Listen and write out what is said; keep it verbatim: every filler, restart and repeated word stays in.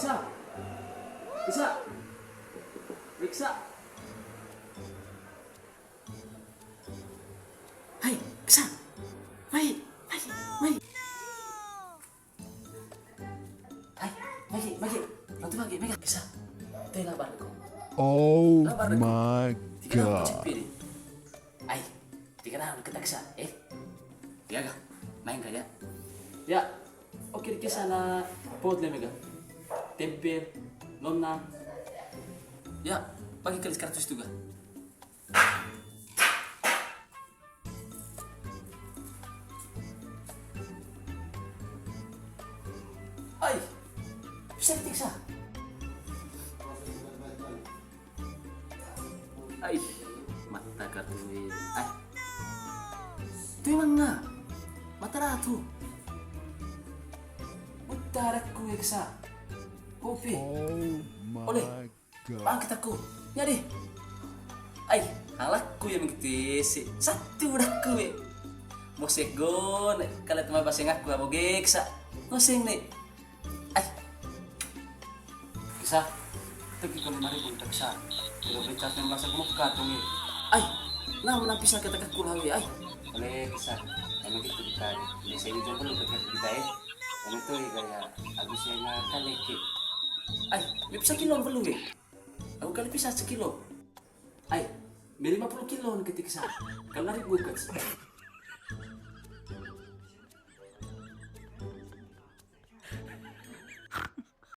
Kesa. Kesa. Kesa. Hai, Kesa. Mai, mai, mai. Hai, bagi, bagi. Ratu bagi, mega. Kesa. Teh labar ko. Oh my God. Ai, tiga dah kita Kesa, eh. Ya ga, main ga ya. Ya, oke, Kesa na pot le mega. Tempe, nona. Ya, bagi kali seratus tu ga. Ai, bisa ketik sa. Ai, mata kartu ini. Ai. Tu emang nga. Mata ratu. Utara kue Kesa. Kopi. Oh my God. Bangkit aku. Nyadi. Ai, halak kue mengkitisi. Satu udah kue. Mosek gon, kalau teman bahasa ngaku abo geksa. Mosek nih. Ai. Kesa, tegi kali mari pun teksa. Udah beli tas yang bahasa gemuk katung ya. Ai, nah menang pisah kata kakul hawi ai. Oleh Kesa, emang gitu kita. Biasa ini jomblo dekat kita ya. Emang tuh ya gaya habis yang kali ki. Ai, ini pisah kilo belum ya? Aku kali pisah sekilo. Ai, beli lima puluh kilo nih ketik Kesa. Kalau narik bukan.